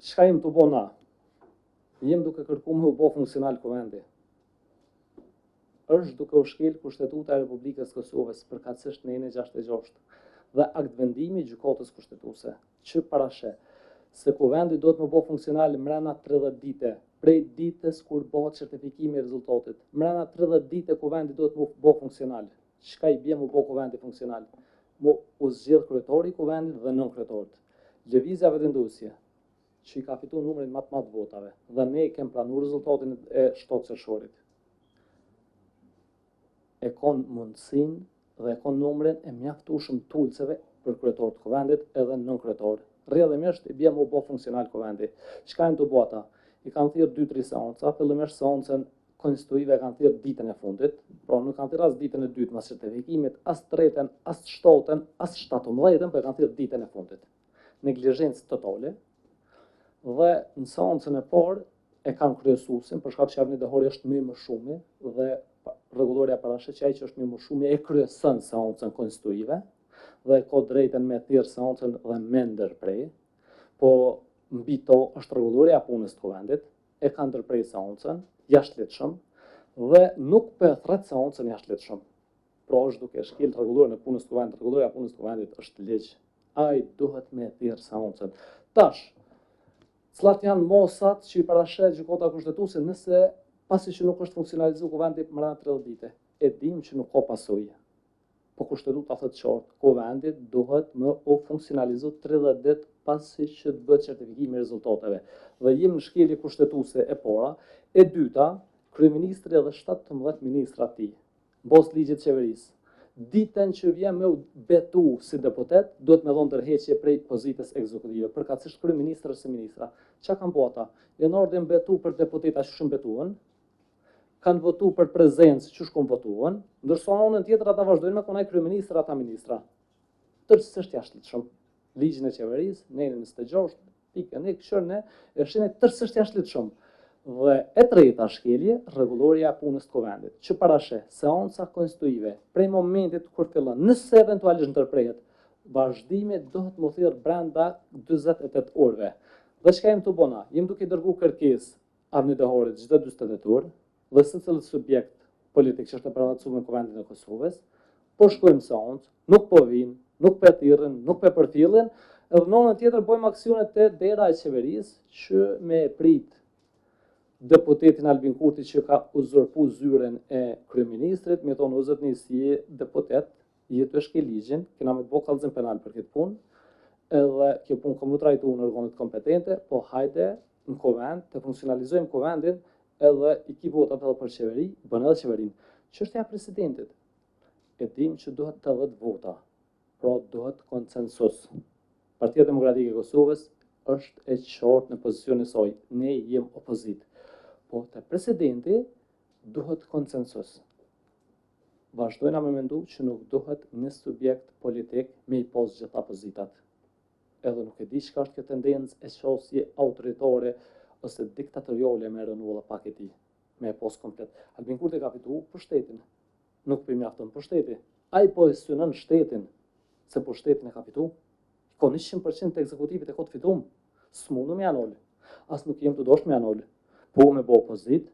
Çka jem tu bo na? Jem duke kërku me u bo funksional kuvendi. Është duke u shkel Kushtetuta e Republikës së Kosovës, përkatësisht neni 66 dhe aktvendimi i Gjykatës Kushtetuese, që parasheh se kuvendi duhet me u bo funksional mrena 30 dite, prej ditës kur bëhet certifikimi i rezultatit. Mrena 30 dite kuvendi duhet me u bo funksional. Çka i bie me u bo kuvendi funksional? Mu u zgjedh kryetari i kuvendit dhe nënkryetarët. Lëvizja Vetëvendosje, që i ka fitu numrin ma të madh të votave dhe ne e kem pranu rezultatin e 7 qershorit. E ka mundësinë dhe e ka numrin e mjaftueshëm të ulëseve për kryetar të kuvendit edhe nënkryetar. Rrjedhimisht i bie me u bo funksional kuvendi. Çka janë tu bo ata? I kanë thirrë 2-3 seanca, fillimisht seancën konstituive e kanë thirrë ditën e fundit, pra nuk kanë thirrë as ditën e dytë mas certifikimit, as tretën, as shtatën, as 17-ën, po e kanë thirrë ditën e fundit. Neglizhencë totale. Dhe në seancën e parë e kanë kryesuesin, për shkak që Avni Dehari është më më shumë dhe rregullorja parasheh që ai që është më më shumë e kryeson seancën konstituive dhe ka drejtën me thirr seancën dhe me ndërpre. Po mbi to është rregullorja e punës të kuvendit, e ka ndërpre seancën jashtëligjshëm dhe nuk po e thret seancën jashtëligjshëm. Pra është duke shkel rregulloren e punës të kuvendit, rregullorja e punës të kuvendit është ligj. Ai duhet me thirr seancën. Tash, cilat janë masat që i parasheh Gjykata Kushtetuese nëse pasi që nuk është funksionalizu kuvendi mrena 30 dite? E dim që nuk ka pasojë. Po Kushtetuta thotë qartë, kuvendi duhet me u funksionalizu 30 ditë pasi që të bëhet certifikimi i rezultateve. Dhe jemi në shkelje kushtetuese e para, e dyta, kryeministri dhe 17 ministra të tij Në bazë të ligjit të qeverisë, ditën që vjen me u betu si deputet, duhet me dhonë dorëheqje prej pozitës ekzekutive, përkatësisht kryeministër ose ministra. Çka kanë bo ata? Janë ardhë janë betu për deputeta qysh u betuan, kanë votu për prezencë qysh u votuan, ndërsa në anën tjetër ata vazhdojnë me kon ai kryeministër ata ministra. Tërësisht jashtëligjshëm. Ligjin e qeverisë, nenin 26, pikë një, kqyrne, e shihni tërësisht jashtëligjshëm. Dhe e treta shkelje, rregullorja e punës të kuvendit, që parasheh seanca konstituive prej momentit kur fillon, nëse eventualisht ndërprehet, vazhdimi duhet m'u thirr brenda 48 orëve. Dhe çka jem tu bo na? Jem duke dërgu kërkesë Avni Deharit çdo 48 orë dhe secilit subjekt politik që është e përfaqësuar në Kuvendin e Kosovës, po shkojmë seancë, nuk po vijnë, nuk po e thirrin, nuk po e përfillin, edhe në anën tjetër bojmë aksione te dera e qeverisë që me e prit deputetin Albin Kurti që ka uzurpu zyrën e kryeministrit, me thonë o zotni si je deputet, je tu e shkel ligjin, kena me të bo kallëzim penal për këtë punë, edhe kjo punë ka m'u trajtu në organet kompetente, po hajde në kuvend, të funksionalizojmë kuvendin, edhe i ki votat edhe për qeveri, bën edhe qeverinë. Çështja e presidentit, e dim që duhet 80 vota, pra duhet konsensus. Partia Demokratike e Kosovës është e qartë në pozicionin e saj, ne jem opozitë. Po te presidenti duhet konsensus. Vazhdojna me mendu që nuk duhet një subjekt politik me i pos gjitha pozitat. Edhe nuk e di çka është kjo tendencë e qasje autoritare ose diktatoriale me rënu edhe pak e di, me e pos komplet. Albin Kurti ka fitu pushtetin, nuk po i mjafton pushteti. Ai po e synon shtetin, se pushtetin e ka fitu. Ka 100% të ekzekutivit e ka të fitum. S'mundum me ja nol. As nuk jem tu dasht me ja nol. Po me bo opozitë,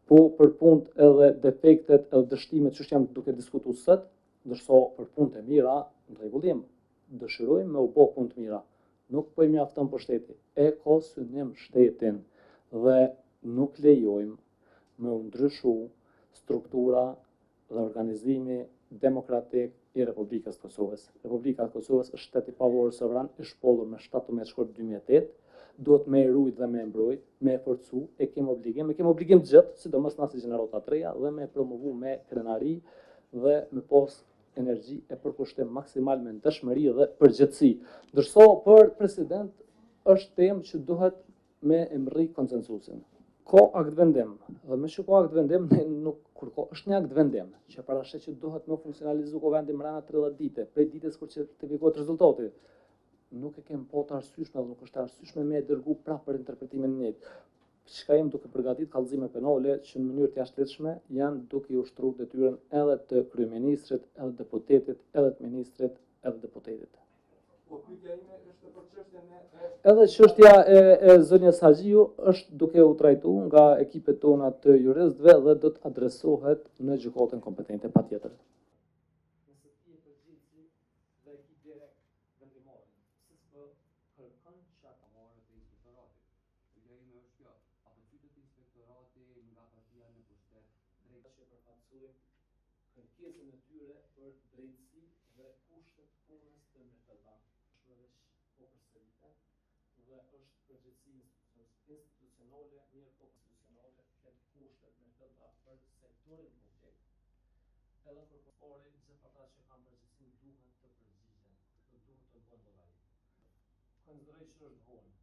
po për punët edhe defektet edhe dështimet që jam duke diskutu sot, ndërsa për punët e mira, në rregull jem. Dëshirojmë me u bo punë të mira. Nuk po i mjafton pushteti. E ka synim shtetin dhe nuk lejojmë me u ndryshu struktura dhe organizimi demokratik i Republikës së Kosovës. Republika e Kosovës është shtet i pavarur sovran i shpallur me 17 shkurt 2008, duhet me e rujt dhe me e mbrojt, me e forcu, e kemi obligim, e kemi obligim të gjithë, sidomos na si gjenerata të reja dhe me e promovu me krenari dhe me pos energji e përkushtim maksimal me ndershmëri dhe përgjegjësi. Ndërsa për president është temë që duhet me e mrri konsensusin. Ka aktvendim, dhe me që ka aktvendim, ne nuk, kur ka, është një aktvendim, që parasheh që duhet me funksionalizu kuvendi mrena 30 dite, prej ditës kur certifikohet rezultati, nuk e kem po të arsyeshme dhe nuk është e arsyeshme me e dërgu prapë për interpretimin e njëjtë. Çka jem duke përgatit kallëzime penale që në mënyrë të jashtëligjshme janë duke i ushtru detyrën edhe të kryeministrit, edhe deputetit, edhe të ministrit, edhe deputetit. Po pyetja ime është për çështjen e Edhe çështja e, e zonjës Haxhiu është duke u trajtu nga ekipet tona të juristëve dhe do të adresohet në gjykatën kompetente patjetër. Nëse ti je përgjegjësi dhe e ki direkt vendimarrjen, pse s'po kërkon që ata marrë të inspektoratit. Pyetja ime është kjo, a po cytet inspektorati nga partia në pushtet drejt që përfaqësojnë kërkesën e tyre për drejtësi dhe kushte të punës të mirëfillta. Veç po përsëriten dhe është përgjegjësi institucionale, mirë po institucionale të ketë kushte të mirëfillta për sektorin publik. Edhe për pari, gjithë ata që kanë përgjegjësinë duhet të përgjigjen, dhe duhet të bëjnë llogari. Konsideroj që është vonë.